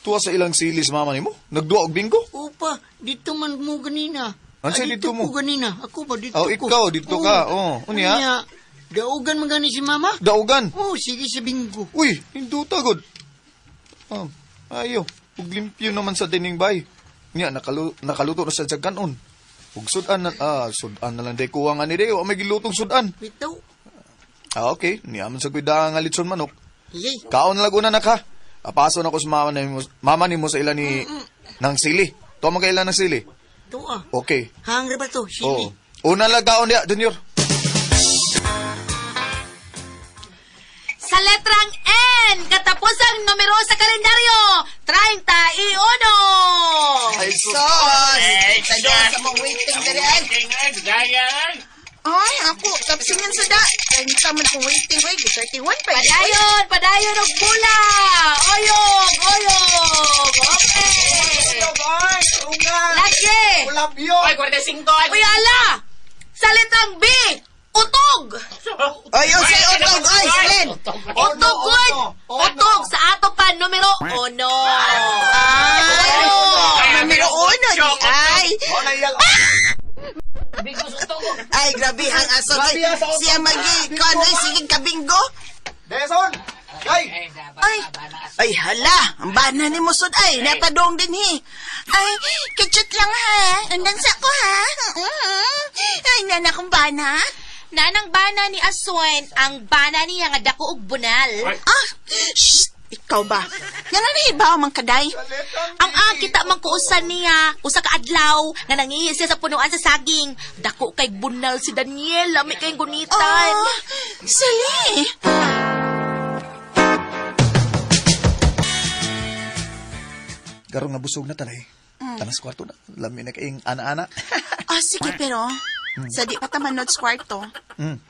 Tuwa sa ilang silis mama nimo. Nagduwa og bingo. Opa, dito man mo ganina. Ano siya Ah, dito mo? Ko ganina. Ako ba dito Oh, ko? ikaw, dito ka. Oh, unya? Daugan man gani si mama? Daugan. Oh, sige sa bingo. Uy, hinduta gud. Ah, ayo, ug limpyo naman sa dining bay. Nya nakaluto na sa kanon. Ug sudan na sudan na lang day kuha nga ni day, wa may gilutong sudan. Bitaw. Ah, okay, niya man sa kwida nga litson manok. Yay. Kaon na laguna na ka. Apaso na ko sa mama nimo sa ila ni ng sili. Tuwa man kay ila ng sili. Tuwa. Okay. Hangre ba to? Sige. Oh. Una lang kaon diya, Junior. Sa letrang N, katapusang numero sa kalendaryo, 31. Ay, sos! Sa sa mong waiting diri ay. Ay, ako, tapsingan sa da. Kaya man akong waiting, oy, 31 pa. Padayon, padayon og bula. Oyog, oyog. Okay. Lagi. Ay, 45 ay. Uy, ala. Sa letrang B, utog. Ay, oh, say utog, oy, Selene. Utog, good. Utog sa ato pa numero 1. Ay, numero uno, di ay. Ay, grabe ang aso. Ay, siya magi, kuan, ay, sige, kabinggo. Deson! Ay! Ay, ay hala, ang bana ni Musod ay, napadong din hi. Ay, kitchut lang ha, andan sa ko ha. Ay, nana kong bana. Nanang bana ni Aswen, ang bana niya nga dako og bunal. Ah, shh, ikaw ba? Yan na ibaw man kaday. Ang akita man ko usa niya, usa ka adlaw nga nangihi siya sa punuan sa saging. Dako kay bunal si Daniel, lami kay gunitan. Oh, sali. Karon nga busog na tanay. Tanas kwarto na. Lami na kaing ana-ana. Ah, sige, pero, sa di pa ta manood sa kwarto,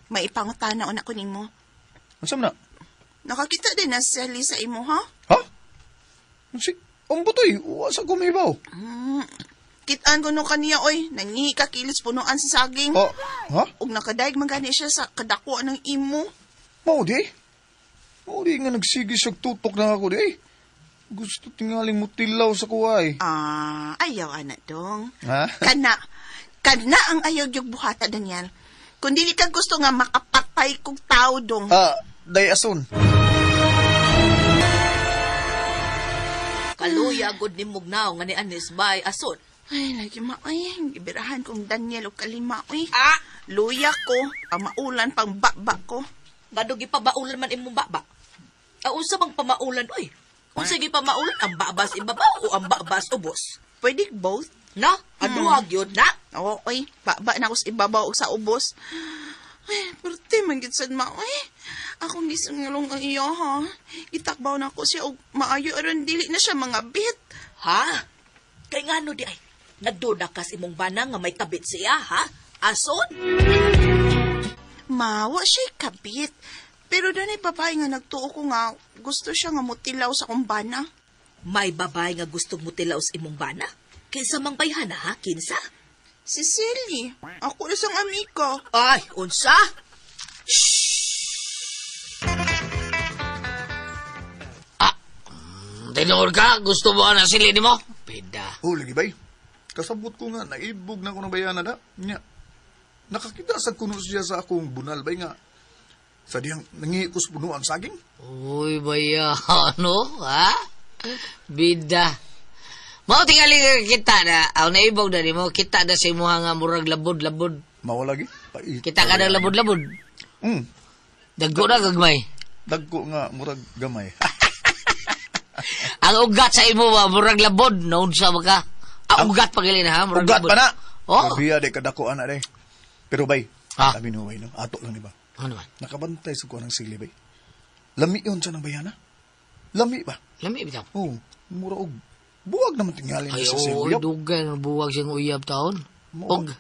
may ipangutana una ko nimo. Unsa man na? Nakakita din na Sally sa imo, ha? Ha? Unsi? Ang butoy, wa sa kumibaw. Kitaan ko no kaniya, oy, nangihi ka kilos punuan sa saging. Oh, ha? Ug nakadaig man gani siya sa kadako ng imo. Mao di. Mao di nga nagsige siyag tutok na ako di. Eh. Gusto tingaling mutilaw sa kuway. Ah, ayaw ana dong. Ha? Kana, kana ang ayaw yung buhata, Daniel. Kung dili ka gusto nga makapatay kog tao dong. Ah, day ason. Kaluya gud ni Mugnaw nga ni Anis bay ason. Ay, lagi ma, ay, gibirahan kong Daniel og kalima, oy. Ah, Luya ko, ang maulan pang baba ko. Gado gipabaulan man imong baba. Ah, unsa bang pamaulan oy? Unsa gipamaulan ang babas ibabaw o ang babas ubos? Pwede both. Na, aduha gyud na. Oo, oy, baba na ako sa ibabaw ug sa ubos. Ay, perte man gid sad ma, oy. Akong gisungulong ang iyo, ha. Gitakbaw na ako siya og maayo aron dili na siya mga bit. Ha? Kay ngano di ay? Nagduda kas imong bana nga may kabit siya, ha? Ason? Mawa siya kabit. Pero dunay babae nga nagtuo ko nga gusto siya nga mutilaw sa kumbana. May babae nga gusto mutilaw sa imong bana? Kinsa mang bayhana, ha? Kinsa? Si Silly, ako na siyang amiga. Ay, unsa? Tinuod ka, gusto mo na sili nimo? Pida. Oh, lagi bay. Kasabot ko nga, naibog na ko ng bayana da. Nya. Nakakita sa kuno siya sa akong bunal bay nga. Sa diyang nangihi ko sa punuan saging. Uy, baya, ano, ha? Bida. Mao tingali ka kita na, aw naibog na nimo, kita na sa imuha nga murag labod-labod. Mao lagi. Pait. Kita ka ng labod-labod. Dagko na gagmay. Dagko nga murag gamay. Ang ugat sa imo ba, murag labod, naunsa ba ka? Ang ugat pa gali na ha, murag Ugat labod. pa na. Oh. Grabe di kadako ana day. Pero bay, Ha? sabi no bay no, ato lang di ba? Ano man? Nakabantay sa kuha ng sili bay. Lami yun sa ng bayana. Lami ba? Lami bitaw. Oh, mura og buwag naman tingali Ay, sa oo, siyang uyab. dugay nga buwag siyang uyab taon. Mao. Og,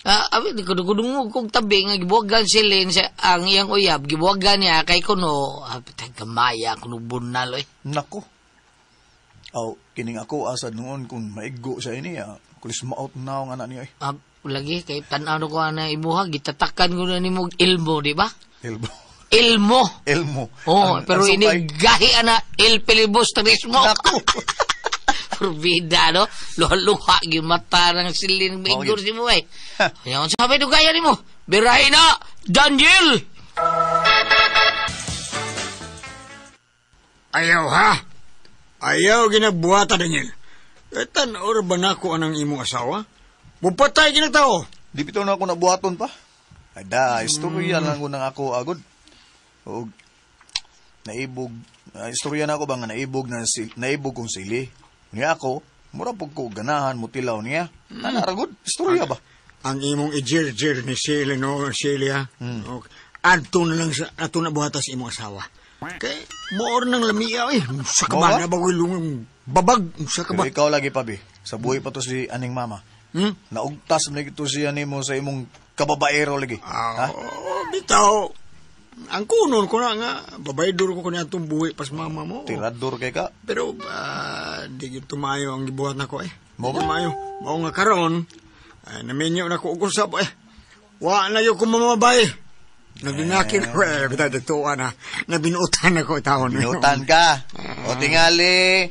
abi, di ko dungog kong tabi nga gibuwagan silin sa ang iyang uyab, gibuwagan niya kay kuno, tagamaya kuno bunal oy. Nako. Aw, kining ako asa noon kung maiggo sa ini, kulis maot na ang anak niya eh. Ah, lagi kay tan-aw na ko ana imuha, gitatakan ko na nimo og ilmo, di ba? Elbow. Ilmo. Elmo. Oh, Ang- pero ang ini supay. gahi ana el pilibusterismo. Nako. Pero bida, no? Luha-luha, yung mata ng silin Oh, migor yun. si mo, eh. Yan, sabi gaya ni mo. Birahin na, Daniel! Ayaw ha? Ayaw ginabuhata, Daniel. E tan-or ba nako anang imong asawa? Mupatay ginagtao. Di bitaw na ako nabuhaton pa. Ay da, istorya lang ko nang ako agod. O naibog, istorya na ako ba nga naibog na si, naibog kong sili. Niya ako, mura pug ko ganahan mo tilaw niya. Ana ra gud, istorya ba? Ang imong ijir-jir ni Sili, no? Sili, ha? Okay. Adto na lang sa, adto na buhata sa imong asawa. Kay, moor nang lamia, eh. Sa ka Mo ba? ba? Nabagoy lungang babag. Sa ka Pero ba? ikaw lagi pa bi, sa buhi pa to si aning mama. Hmm? Naugtas man lagi to siya nimo sa imong kababaero lagi. Ah, Ha? oh, bitaw. Ang kunon ko na nga, babaydor ko kunya atong buhi pas mama mo. Tirador kay ka. Pero, di gyud tumayo ang gibuhat nako eh. Mo ba? Di Tumayo. Mao nga karon, ay, naminyo na ko og usab eh. Wa na gyud ko mamabay. Nabinaki na ko eh, bitaw dagtuan na. Nabinuotan na ko tawon. Binuotan ka. O tingali,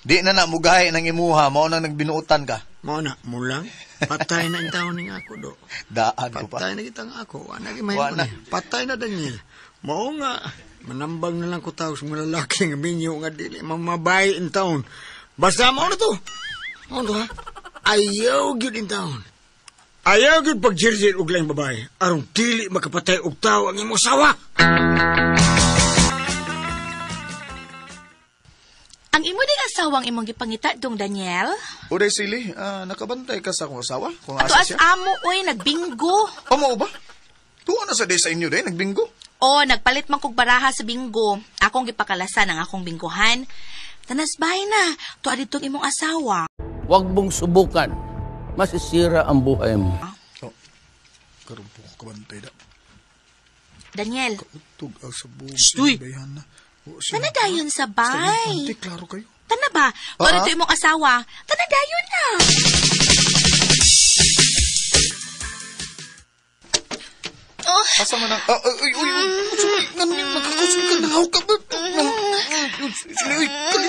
di na na mugahi ng imuha, mao nang nagbinuotan ka. Mao na, mulang. Patay na ang taon ning ako do. Daan ko pa. Patay na kitang ako. Wa na Wa gimay na. Patay na Daniel. Mao nga manambang na lang ko tao sa mga lalaki nga minyo nga dili mamabay in taon. Basta mao na to. Mao to ha. Ayaw gyud in taon. Ayaw gyud pagjirjir og laing babae aron dili makapatay og tawo ang imong asawa. Ang imo ding asawang imong gipangita dong Daniel. Uday sili, nakabantay ka sa akong asawa? Kung Ato asa as siya? amo oy nagbingo. O mao ba? Tuwa na sa day sa inyo day, nagbinggo. O nagpalit man kog baraha sa bingo. Akong gipakalasan ang akong binggohan. Tanas bay na, tuwa ditong imong asawa. Huwag mong subukan. Masisira ang buhay mo. Oh, karon po ko kabantay da. Daniel, Utog ang sa buong Shh, uy! na. tana dayon sa bay. Ante, klaro kayo. Tana ba? Tuwa Ah, dito imong asawa. Tana dayon na. Oh, Asa man ang... Ah, ay, uy, uy, uy, ngano ni magkakusog ka, nangaw ka ba? Sili, uy, kali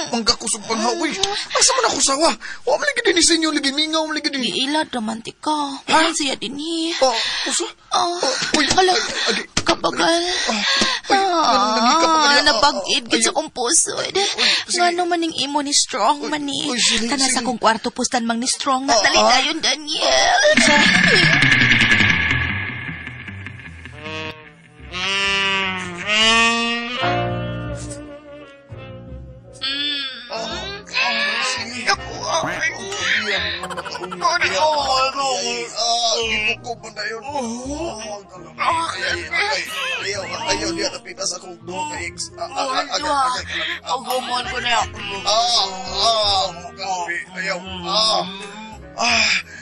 magkakusog pang haw, uy. Asa man ako sawa? Wa man lagi din sa inyo, lagi mingaw, man lagi din. giila romantic ka. Ha? Siya din eh. Oh, usa? Oh, Oh, uy, hala, ay, agi. kabagal. Uy, ngano nagika pa kaniya? Nabag-id gid sa Ayaw. akong puso. Uy, sige. Ngano man ning imo ni Strong man ni. Uy, sige, Tanan sa sige. akong kwarto pustan mang ni Strong. Natali Ah, ah. dayon, Daniel. Ayaw, diya napitas akong duha ka ex. Agumon ko na. Ayaw.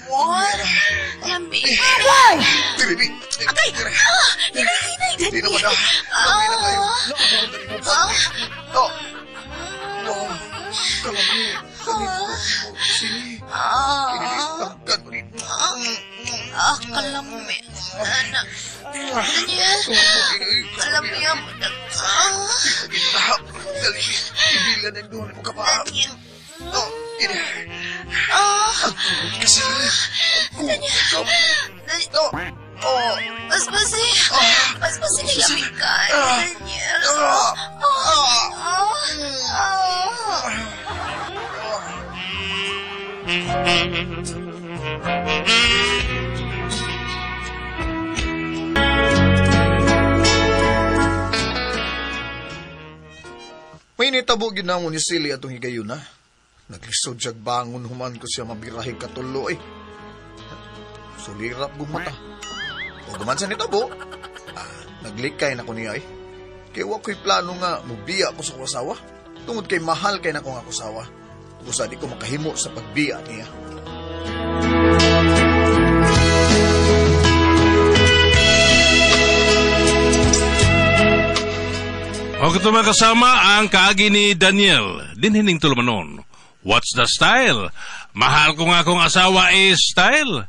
What? Lami. Dili, Agay! Ah! Hinay, hinay, Di Daniel. naman ah. Lami na kayo. Ah! Oh. Oh. Kalami. Kalami. Sini. Ah! Tagkan mo rin. Ah, kalami. Anak. Daniel. Kalami ang Ah! Dali. Ibilan ang doon mo ka pa. Daniel. Oh, ini. Ah! Kasi. Daniel. Oh. Oh. Mas pasi. Mas pasi kalami ka, Daniel. Ah! Ah! Ah! May nitabo gyud namo ni Silly atong higayon na. Naglisod siya bangon human ko siya mabirahe katulo eh. Sulirap gong mata. O guman sa nitabo, naglikay na ko niya eh. Kay wa ko'y plano nga mubiya ko sa akong asawa. Tungod kay mahal kay na akong asawa. Tungod sa di ko makahimo sa pagbiya niya. O ito mga kasama ang kaagi ni Daniel. Dinhining tulumanon. What's the style? Mahal ko nga akong asawa is style.